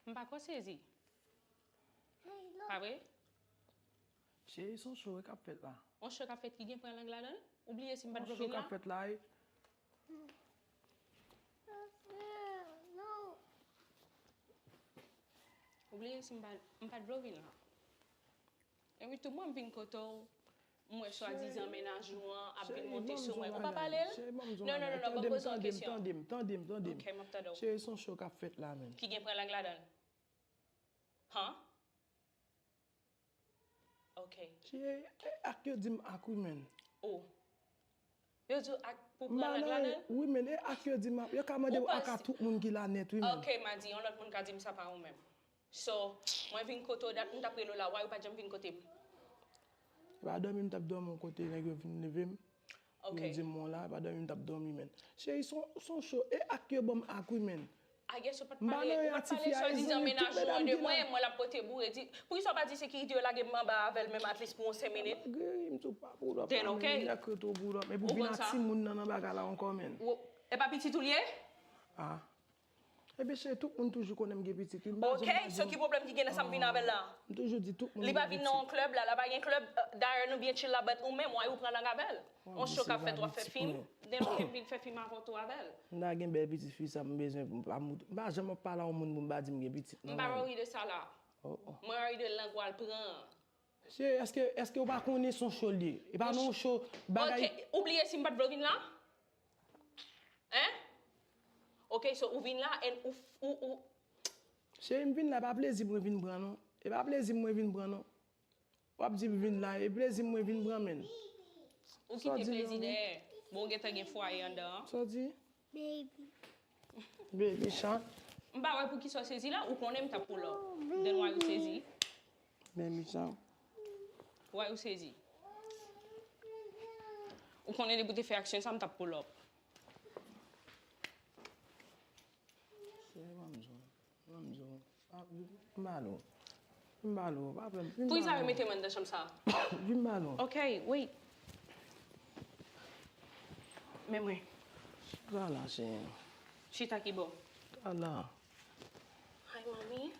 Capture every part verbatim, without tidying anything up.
M pa kwè w sezi. Pa vre? Cheri, se yon show k ap fèt la. Yon show k ap fèt ki gen pran lang ladan l? Ou bliye si m pa t vle w vin la? Yon show k ap fèt la, e. Ou bliye si m pa, m pa t vle w vin la? Epi tou, mwen, m vin kote w, m wè swadizan mennaj ou an ap vin monte sou mwen. Ou pa pale l? Non, non, non, non, ban m poze w yon kesyon. Tande m, tande m, tande m, tande m. Ok, m ap tande w. Cheri, se yon show k ap fèt la, menm. Ki gen pran lang ladan l? Han? Ok. Cheri, e ak yo di m ak wi, menm. Oh. Yo di w ak pou pran lang ladan l? Wi, men e ak yo di m ap, yo ka mande w ak a tout moun ki la nèt, wi, men. Ok, Madi, yon lòt moun ka di m sa pa ou menm. So, mwen vin kote w, dat m t ap rele w la, why ou pa t janm vin kote m? E pa dòmi m t ap dòmi yon kote, nèg yo vin leve m. Ok. Yo di m w la, e pa dòmi m t ap dòmi, men. Cheri, se yon, se yon show, e ak yo ban m ak wi, men. I guess ou pa t pale, ou pa t pale swadizan mennaj ou an de mwen, mwen l ap pote boure, di, poukisa w pa di sekirite yo lage m anba avè l menm at least pou yon senk minit? Geri m tou pa pull up la, men, nèg yo tou pull up. Epi w vin ak timoun nan nan bagay la ankò, menn. E pa pitit ou l ye? Ah. Ebyen, cheri, tout moun toujou konnen m gen pitit, wi. M pa janm pa di. Ok, so ki pwoblèm ki gen nan sa m vin avè l la? M toujou di tout moun m gen pitit. Li pa vin nan yon klèb la, la pa gen klèb, dayè nou byen chill la, but ou menm, why ou pran lang avè l? Yon show k ap fèt, w ap fè fim. Den nou vin fè fim avè w tou avè l. M ta gen bèl pitit fi sa m bezwen pou m pa moute. M pa janm ap pale a yon moun pou m pa di m gen pitit, non. M pa worry de sa la. Mwen worry de lang w al pran an. Cheri, èske, èske w pa konnen se yon show l ye? E pa nan yon show bagay. Ok, ou bliye si m pa t vle w vin la? Hein? Ok, so ou vin la and ou, ou, ou. Cheri, m vin la, e pa plezi mwen vin pran, non. E pa plezi mwen vin pran, non. W ap di m vin la, e plezi m mwen vin pran, menn. Ou kite plezi dèyè. Bon, ou gentan gen fwaye anndan an. Sa w di? Baby. Baby shark. M pa wè poukisa w sezi la, ou konnen m t ap pull up. Then why ou sezi? Baby shark. Why ou sezi? Ou konnen depi w te fè aksyon sa, m t ap pull up. Cheri, ban m di w. Ban m di w. Ah, vin m pale w. Vin m pale w. Pa pè m. Vin m pale w. Poukisa yo mete m anndan chanm sa? Vin m pale w. Ok, wait. Men mwen. Chita la, cheri. Chita ki bò? Chita la. Hi, mommy.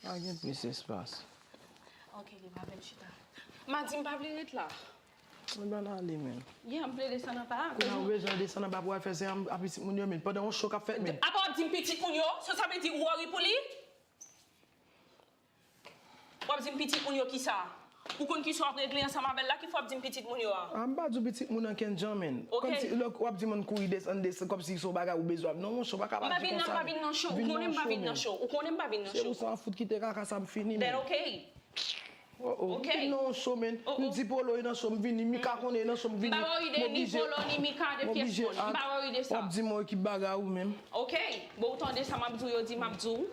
Pa gen plis espas. Ok, li pa bèl chita. Madi m pa vle ret la. Mwen ban ale, men. Yeah, m vle desann anba a. Kounye a ou bezwen desann anba pou al fè sè a pitit moun yo, men. Pandan yon show k ap fèt, men. Apa w ap di m pitit moun yo? So sa vle di ou worry pou li? W ap di m pitit moun yo kisa? Ou konn kisa w ap regle ansanm avè l la, ki fè w ap di m pitit moun yo a? Ah, m pa di w pitit moun ankenn jan, men. Ok. Kòmsi lè w ap di m ann kouri desann, desann, kòmsi se yon bagay ou bezwen ap. Non, monchè, w pa ka pa di konsa. M pa vin nan, m pa vin nan show. Ou konnen m pa vin nan show. Ou konnen m pa vin nan show. Se pou sa w ap fout kite kaka sa m fini, men. Then ok. Oh, oh. Ok. M vin nan yon show, men. Oh, oh. M di Polo e nan show, m vini. Mika konnen e nan show, m vini. M pa worry de ni Polo, ni Mika, de pyès moun. M pa worry de sa. W ap di m yon ekip bagay ou menm. Ok. Bon, ou tande sa m ap di w, yo di m ap di w.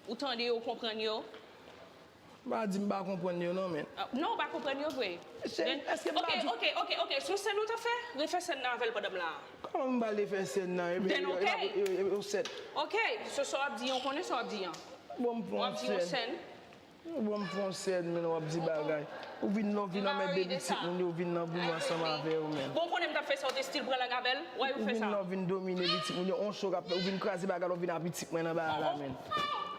Ou tande yo, ou konprann yo. M pa di m pa konprann yo, non, men. Ah, non, ou pa konprann yo vre. Èske m pa di. Ok, ok, ok, ok. Se yon sèn ou t ap fè? Refè sèn nan avè l pandan m la. Kòman m pral refè sèn nan? Epi, epi, epi, epi, sèn. Ok. So, sa w ap di an, ou konnen sa w ap di an. Bon, m pran sèn. W ap di yon sèn. Bon, m fè yon sèn, men w ap di bagay. Ou vin la, w vin anmède pitit moun yo, ou vin nan boum ansanm avè yo, men. Bon, ou konnen m t ap fè sa, ou te still pran lang avè l? Why ou fè sa? Ou vin la, w vin domine pitit moun yo, on show k ap fè, ou vin kraze bagay la, w vin a pitit mwen nan bagay la, men.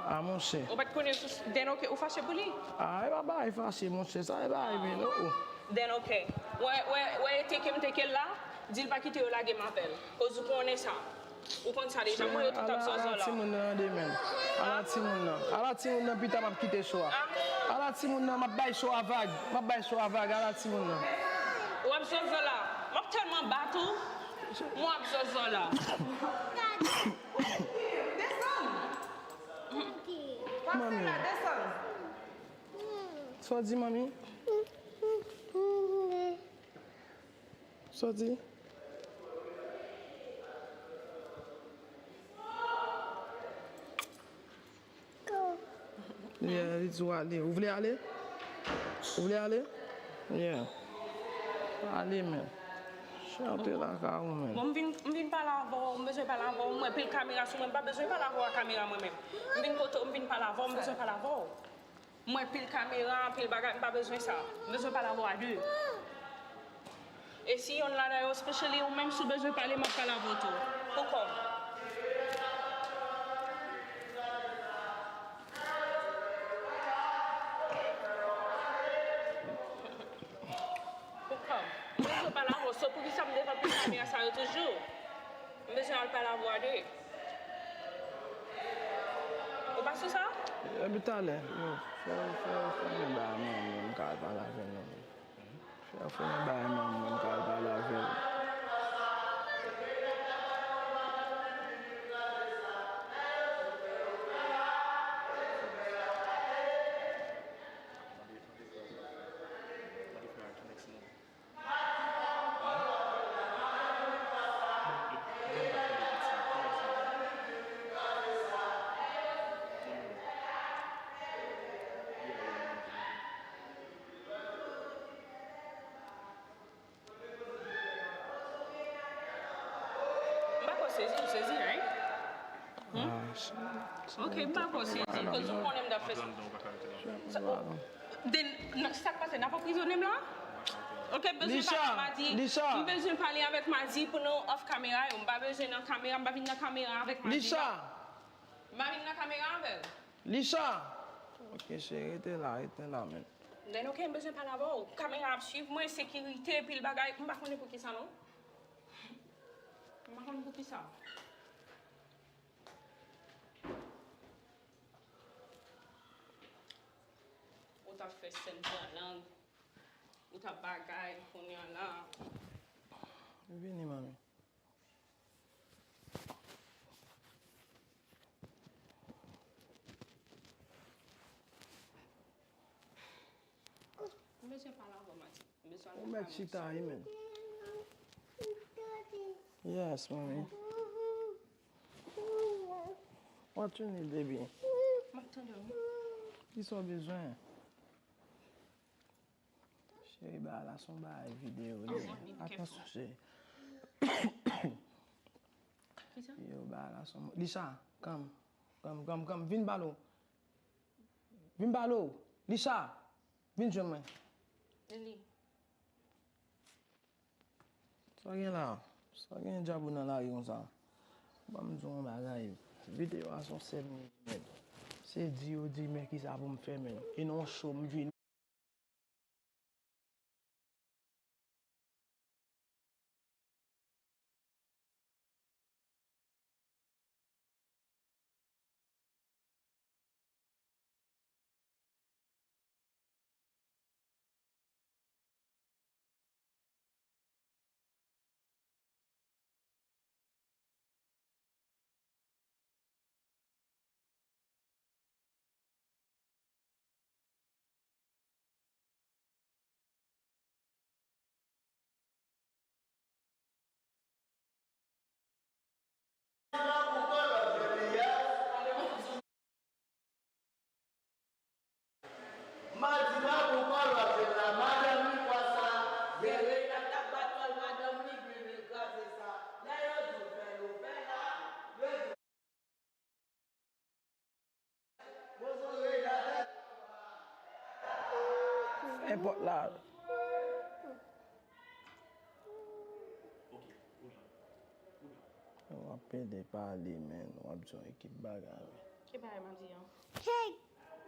Ah, monchè. Ou pa t konnen sou, then ok, ou fache pou li? Ah, e pa bagay fache, monchè, sa e bagay, men, oh, oh. Then ok. Wè, wè, wè, teke m teke l la, di l pa kite yo lage m avè l. Koz ou konnen sa. Ou konn sa deja, mwen yo tout ap zòzò la. Ala timoun nan ande, men. Ala timoun nan. Ala timoun nan, pita m ap kite cho a. Ala timoun nan, m ap bay cho a vag. M ap bay cho a vag, ala timoun nan. W ap zòzò la. M ap tèlman bat ou. Mwen ap zòzò la. Desann. Pase la, desann. Sa w di, manmi? Sa w di? Yeah, li di w ale. Ou vle ale? Ou vle ale? Yeah. Ale, men. Chante lakay ou, men. Bon, m vin, m vin pale avè w, m bezwen pale avè w. M wè pil kamera sou mwen, m pa bezwen pale avè w ak kamera mwen menm. M vin kote w, m vin pale avè w, m bezwen pale avè w. M wè pil kamera, pil bagay, m pa bezwen sa. M bezwen pale avè w a de. E si yonn ladan yo, especially ou menm, si w bezwen pale, m ap pale avè w tou. Pou kò m. Bonjou. M bezwen al pale avè w a de. Ou pa sou sa? Epi talè, yo, fè, fè, fè yon bagay, m ka al pale avè l. Fè, fè yon bagay, m ka al pale avè l. M pa ko sezi, ou sezi, right? Hmm? Ok, m pa ko sezi, koz ou konnen m t ap fè sa. Sa, oh, then, nan, sa k pase, n ap anprizone m la? Ok, m bezwen pale avèk Madi. M bezwen pale avèk Madi pou nou off kamera yo. M pa bezwen nan kamera, m pa vin nan kamera avèk Madi. Lisha! M pa vin nan kamera avè l. Lisha! Ok, cheri, rete la, rete la, men. Then, ok, m bezwen pale avè w. Kamera ap swiv mwen, sekirite, pil bagay. M pa konnen poukisa, non. M pa konnen poukisa. Ou t ap fè sèn pran lang. Ou t ap bagay, kounye a la. Vini, manmi. M bezwen pale avè w, Madi. M bezwen al nan kamera. Ou mèt chita, wi, men. Yes, manmi. What you need, baby? M ap tande w. Kisa w bezwen? Cheri, bagay la se yon bagay videyo li ye. Atansyon, cheri. Kisa? Yo, bagay la se yon... Lisha, come. Come, come, come. Vin pale w. Vin pale w. Lisha, vin jwenn mwen. Lili. Sa gen la? Sa gen djab ou nan lari konsa? Ban m di w yon bagay. Videyo a se yon sèl minit, men. Se di yo di, men kisa pou m fè, men. E nan yon cho m vini. Madi, m ap ou pale avè l la, madanm li fwa sa, men Reynald t ap bat kò l, madanm li vin, li kraze sa. Lè yo di w fè l, ou fè la, yo di w... Fè pòt la. W ap pede pale, men w ap di yon ekip bagay, men. Ki bagay m ap di an? Hey,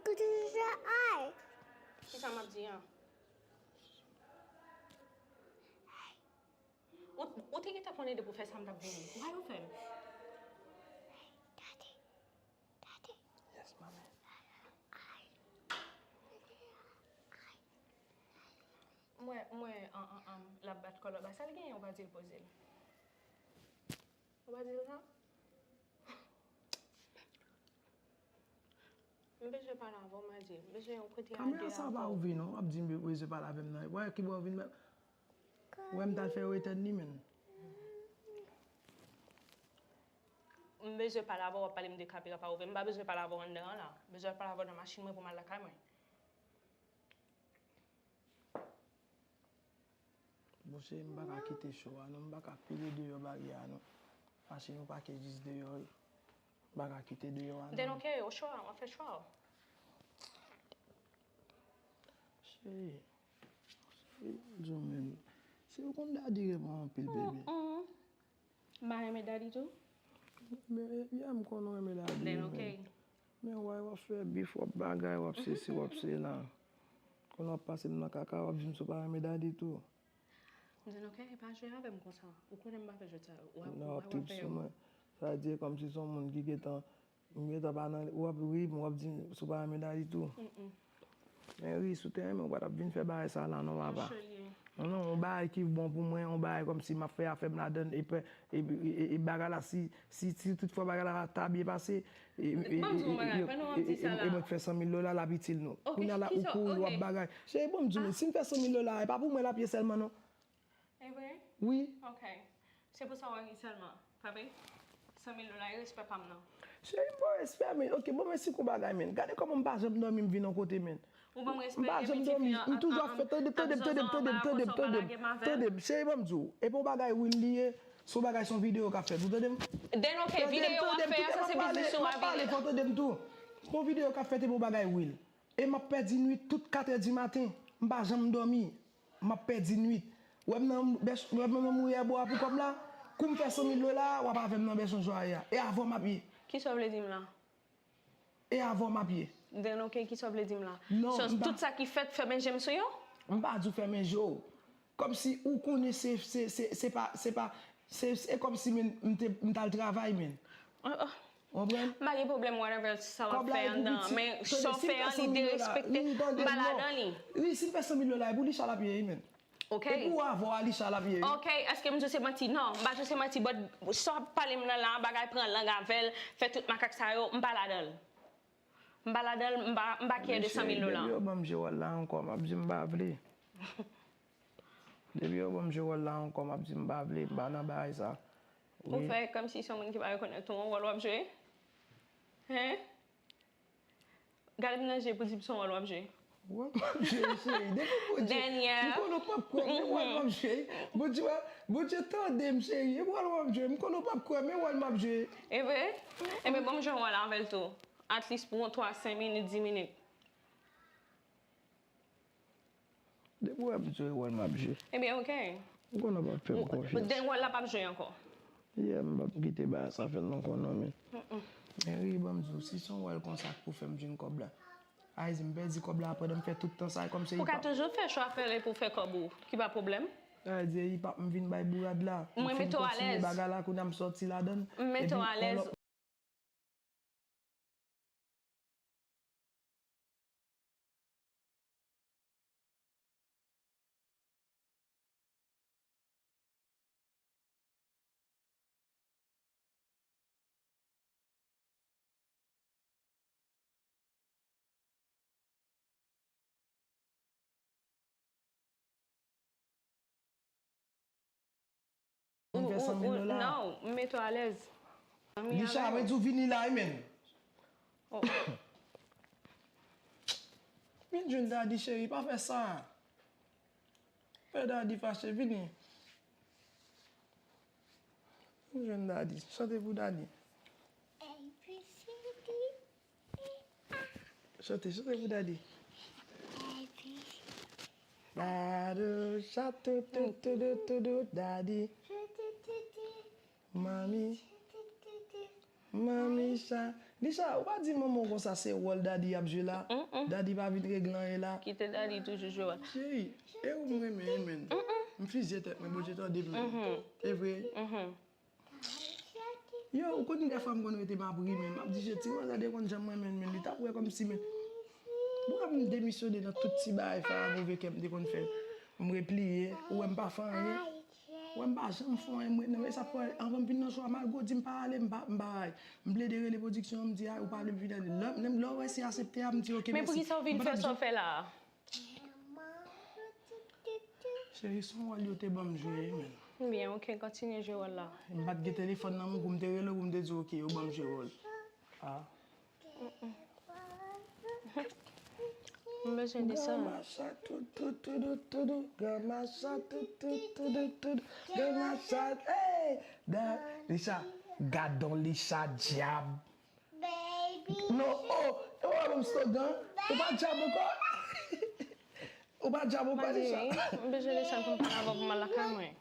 kote sa ay? Kisa m ap di an? Ou, ou te gentan konnen depi w fè sa m t ap vini. Why ou fè m? Daddy, daddy. Yes, mommy. Ay. Ay. M wè, m wè, an, an, an, l ap bat kò l anba. Sa l genyen, ou pa di l poze l? Ou pa di l sa? M bezwen pale avè w, Madi. M bezwen yon kote a de avè w. Kamera sa pa ouvri non, w ap di m bezwen pale avè m nan. Wè ki bò w vin wè. Wè m t al fè yo etèn li menm. M bezwen pale avè w, w ap pale m de kamera pa ouvri. M pa bezwen pale avè w anndan an la. M bezwen pale avè w nan machin mwen pou m al lakay mwen. Monchè, m pa ka kite cho a non, m pa ka pile deyò baryè a non. Machin ou pake jis deyò wi. M pa ka kite deyò a non. Then ok, ou cho a, w ap fè chwa w. Cheri, cheri, m di w menm. Se ou konn Daddy renmen anpil, bebe. M pa renmen Daddy tou. Men, yeah, m konnen w renmen Daddy. Then ok. Men why w ap fè bif, w ap bagay, w ap sesi, w ap sela. Kounye a w ap pase m nan kaka, w ap di m si w pa renmen Daddy tou. M di l, "Ok, pa jwe avè m konsa. Ou konnen m pa fè jwèt sa yo. W ap, w ap fè yo." Sa vle di kòmsi se yon moun ki gentan, m gentan pa nan, w ap ri m, w ap di m si w pa renmen Dadi tou. Men ri, si w te renmen, ou pa t ap vin fè bagay sa la non, papa. Non, non, yon bagay ki bon pou mwen, yon bagay kòmsi m ap fè afè m ladan l, e, e, e, e bagay la, si, si, si toutfwa bagay la ta byen pase, e, e, e, e, e, e mwen k fè san mil dola, l ap itil nou. Kounye a la, ou kouri, w ap bagay. Cheri, ban m di w, men si m fè san mil dola, e pa pou mwen l ap ye sèlman, non. E vre? Wi. Ok. Se pou sa w ri sèlman, pa vre? San mil dola, e respè pa m nan. Cheri, m ba w respè, men, ok, bon, men si kou bagay, men. Gade kòman m pa janm dòmi, m vin yon kote, men. Ou ban m respè, m pa janm dòmi, m toujou ap fè, tande, tande, tande, tande, tande, tande, cheri, ban m di w, e pa yon bagay real li ye, se yon bagay, se yon videyo k ap fèt, ou tande m? Then, ok, videyo w ap fè a, sa se biznis ou avili. Tande m, tande m, tande m, tande m, tande m tou. Se yon videyo k ap fèt, e pa yon bagay real. E m ap pèdi nwit tout katrè di maten. M pa janm dòmi. M ap pèdi nwit. Ou wè m nan bèch, ou wè m nan mouyè bò a pou kòb la? Kou m fè san mil dola a, w ap avè m nan bèch yon jwaye a. E avè w m ap ye. Kisa w vle di m la? E avè w m ap ye. Then, ok, kisa w vle di m la? Non, so, m pa, tout sa ki fèt, fèmen je m sou yo? M pa di w fèmen je w. Kòmsi ou konnen se, se, se, se pa, se pa, se, se kòmsi, men, m te, m t al travay, men. Ou konprann? M pa gen pwoblèm, whatever sa w ap fè anndan, men sa w fè an, li derespekte, m pa ladan li. Wi, si m fè san mil dola, e pou Lisha l ap ye, wi, men. Ok. E pou avè w a, Lisha l ap ye, wi. Ok, èske m di w se manti? Non, m pa di w se manti, but sa w ap pale m nan la, bagay pran lang avè l, fè tout makak sa yo, m pa ladan l. M pa ladan l, m pa, m pa kè de san mil dola. Depi yo ban m je wòl la ankò, m ap di m pa vle. Depi yo ban m je wòl la ankò, m ap di m pa vle, m pa nan bagay sa. Ou fè kòmsi se yon moun ki pa rekonèt ou, yon wòl w ap jwe? Hen? Gade m nan je pou di m se yon wòl w ap jwe. Wòl m ap jwe, cheri. Depi Bondye, m konnen w p ap kwè, men wòl m ap jwe. Bondye, Bondye tande m, cheri. E wòl w ap jwe. M konnen w p ap kwè, men wòl m ap jwe. E vre? Ebyen, ban m jwe wòl avè l tou. At least pou yon twa, senk minit, dis minit. Depi w wè m jwe wòl m ap jwe. Ebyen, ok. M konnen w p ap fè m konfyans. Den wòl la p ap jwe ankò. Yeah, m p ap kite bagay sa fè l non, konnen men. Men ri, ban m di w, si se yon wòl konsa k pou fè m jwenn kòb la. Ayiti, m pèdi kòb la, pandan m fè tout tan sa, e kòmsi... Ou ka toujou fè chwa fè l pou fè kòb ou, ki pa pwoblèm. Ayiti, m vin bay bourad la. Mwen mete w alèz. M fin kontinye bagay la, kounye a m sòti ladan l. M mete w alèz. Vin fè san mil dola. Non, m mete w alèz. Lisha, mwen di w vini la wi, men. Vin jwenn Dadi, cheri, pa fè sa. Fè Dadi fache, vini. Vin jwenn Dadi, chante pou Dadi. Chante, chante pou Dadi. Dadi, chat, tou, tou, tou, dou, tou, dou, Dadi. Manmi. Manmi cha. Lisha, ou pa di manman w konsa se wòl Dadi ap jwe la. Dadi pa vin regle anyen la. Kite Dadi toujou jwe wòl. Cheri, e ou m renmen, e men. M fizye tèt mwen, Bondye tande m. E vre. Yo, ou konn dèfwa m konn rete m ap ri, men m ap di, "Je, ti manzè te konn jan m renmen l, men li t ap wè kòmsi, men." Mwen, m demisyone nan tout ti bagay fè a move kè m te konn fè. M repliye, ou wè m pa fè anyen. Ou wè m pa janm fè anyen, mwen, non, e sa fè, anvan m vin nan show a, malgre w di m pa ale, m pa, m pa bay. M plede rele pwodiksyon an, m di, "Ay, ou pa ale, m vin ale." Lè, lè, lè w wè se aksepte a, m di, "Ok, mèsi." Men poukisa w vin fè sa w fè la a? Cheri, se yon wòl yo te ban m jwe, men. Byen, ok, kontinye jwe wòl la. M pa t gen telefòn nan men m pou m te rele w, pou m te di w, "Ok, yo ban m jwe wòl." Ah. M bezwen desann. Granmacha, tou, tou, tou, dou, tou, dou. Granmacha, tou, tou, tou, dou, tou, dou. Granmacha, hey! Da, Lisha, gadon Lisha dyab. Non, oh, e w pa ban m slogan? Ou pa djab ankò? Ou pa djab ankò, Lisha? M bezwen desann pou m pale avè w pou m al lakay mwen.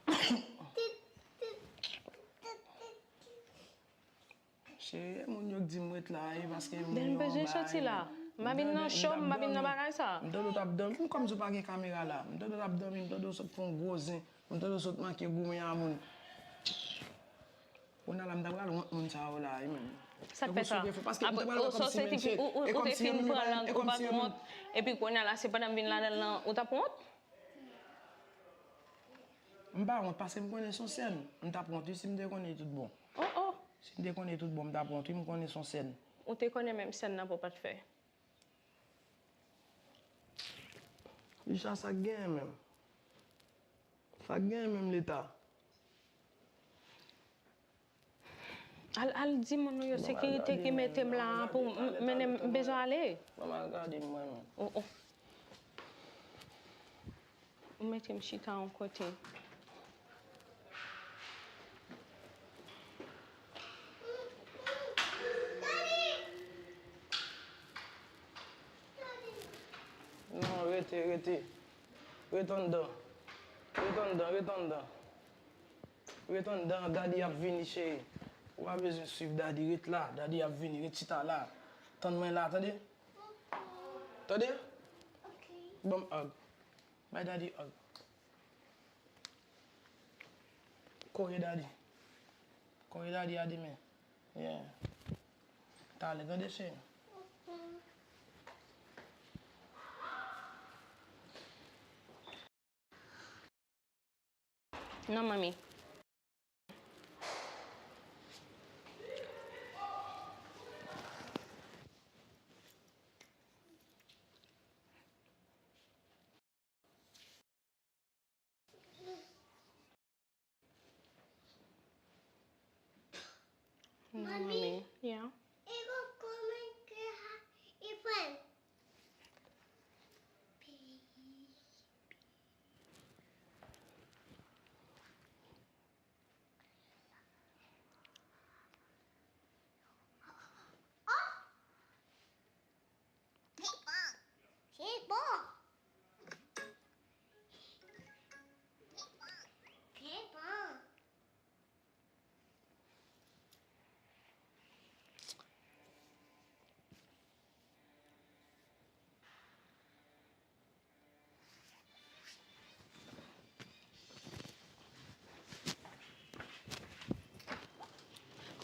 Cheri, e moun yo k di m ret la, e paske moun yo anba, e. M pa vin nan show, m pa vin nan bagay sa. M tande w t ap dòmi. Kòmsi w pa gen kamera la. M tande w t ap dòmi, m tande w sot fè yon gwo zen. M tande w sot manke goumen a moun. Kounye a la, m ta pral wont moun sa yo la, wi, menm. Sa k fè sa? Paske m ta pral wè kòmsi menm se, ou, ou, ou te fin pran lang, ou pa t wont, epi kounye a la, se pandan m vin ladan l lan, ou t ap wont? M pa wont, paske m konnen se yon sèn. M t ap wont, wi, si m te konnen tout bon. Oh, oh. Si m te konnen tout bon, m t ap wont, wi, m konnen se yon sèn. Ou te konnen menm sèn nan pou w pa t fè. Richard, sa k genyen menm? Sa k genyen menm, Leta? Al, al di moun nou yo, sekirite ki mete m la a pou m, m, mennen m, m bezwen ale. Mwen m al gade m mwen menm. Oh, oh. Ou mete m chita yon kote. Non, rete, rete. Ret anndan. Ret anndan, ret anndan. Ret anndan, Daddy ap vini, cheri. Ou pa bezwen swiv Daddy, ret la. Daddy ap vini, ret chita la. Tann mwen la, tande? Tande? Ban m hug. Bay Daddy hug. Kore Daddy. Kore Daddy a de men. Yeah. Talè, tande, cheri. Non, manmi. Mommy, yeah. Se bon. Se bon.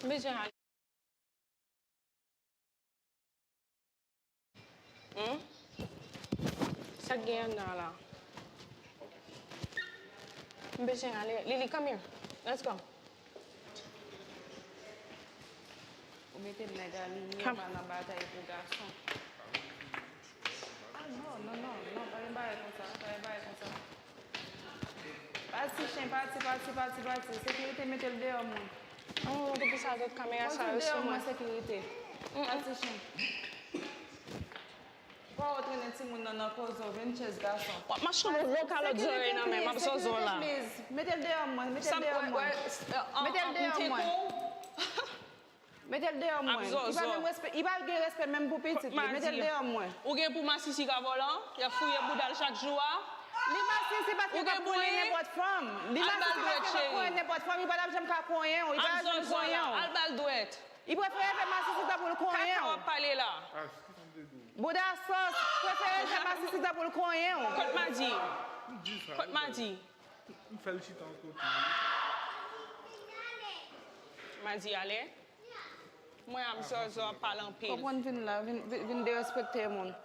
M bezwen ale. Hmm? Sa k gen anndan an la? M bezwen ale. Lili, come here. Let's go. Ou mete nèg a li, li pa nan batay pou gason. Ah, non, non, non, non, pa gen bagay konsa, pa gen bagay konsa. Pati chen, pati, pati, pati, pati. Sekirite mete l deyò, moun. Oh, depi sa tout kamera sa yo sou mwen. Sekirite. Pati chen. Fò w trennen timoun nan nan kozo, vin chèz gason. W ap mache yon lo kalòt zòrèy nan men, m ap zòzò la. Mete l deyò mwen, mete l deyò mwen. Mete l deyò mwen. Mete l deyò mwen. Li pa menm respè, li pa gen respè menm pou pitit li. Mete l deyò mwen. Ou gen pou masisi ka vòlò, y ap fouye bouda l chak jou a. Li masisi paske l p ap konyen nenpòt fanm. Li masisi paske l p ap konyen nenpòt fanm, li pa t ap janm ka konyen w, li pa t ap janm konyen w. Al ba l dwèt. Li prefere fè masisi tanpou l konyen w. Kaka w ap pale la. Bouda sòs, prefere fè masisi tanpou l konyen w. Kot Madi? Kot Madi? M fè l chita yon kote. Madi ale. Mwen ap zòzò ap pale anpil. Konprann vin la, vin, vin, vin derespekte moun.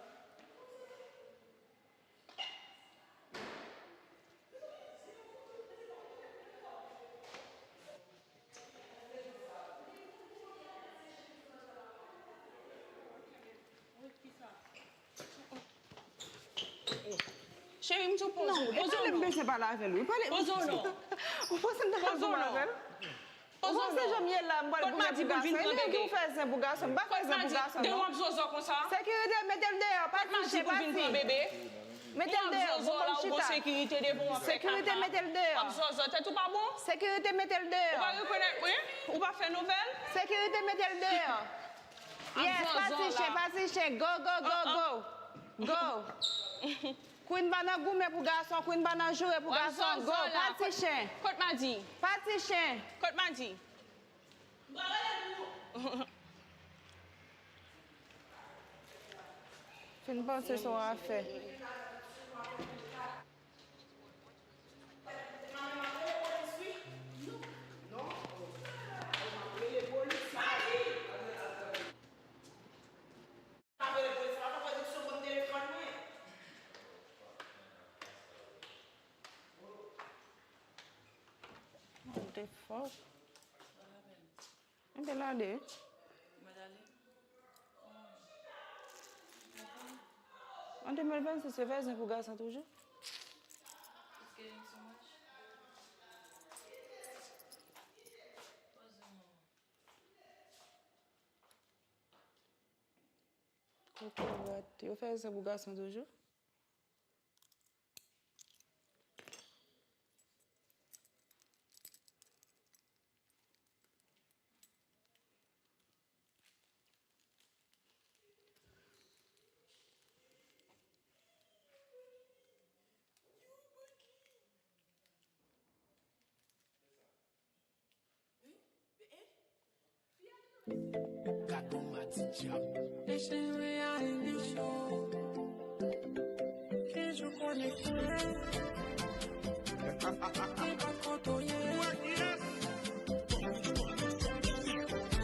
Cheri, m sou poze w. Non, e pale m bezwen pale avè l, wi. Pale. Poze w non. Ou panse m ta pral goumen avè l? Ou panse jan m ye la, m pral goumen pou gason? E nèg yo fè zen pou gason, m pa fè zen pou gason, non. Depi w ap zòzò konsa. Sekirite, mete l deyò, pati chen, pati. Mete l deyò, bon, bon, chita. Sekirite, mete l deyò. W ap zòzò, tèt ou pa bon? Sekirite, mete l deyò. Ou pa rekonèt mwen? Ou pa fè nouvèl? Sekirite, mete l deyò. Yes, pati chen, pati chen, go, go, go, go. Go. Queen pa nan goumen pou gason, Queen pa nan joure pou gason. Go, pati chen. Kot Madi? Pati chen. Kot Madi? Fin panse se yon afè. What the fuck? Enben, l ale wi. Mwen ale. An de mil vennsis, yo fè zen pou gason toujou? It's getting too much. Poze mwen. Kokorat, yo fè zen pou gason toujou? Gad on mati djab. Eche mwen a emisyon. Kenjou konekte. Li pa t kote w ye.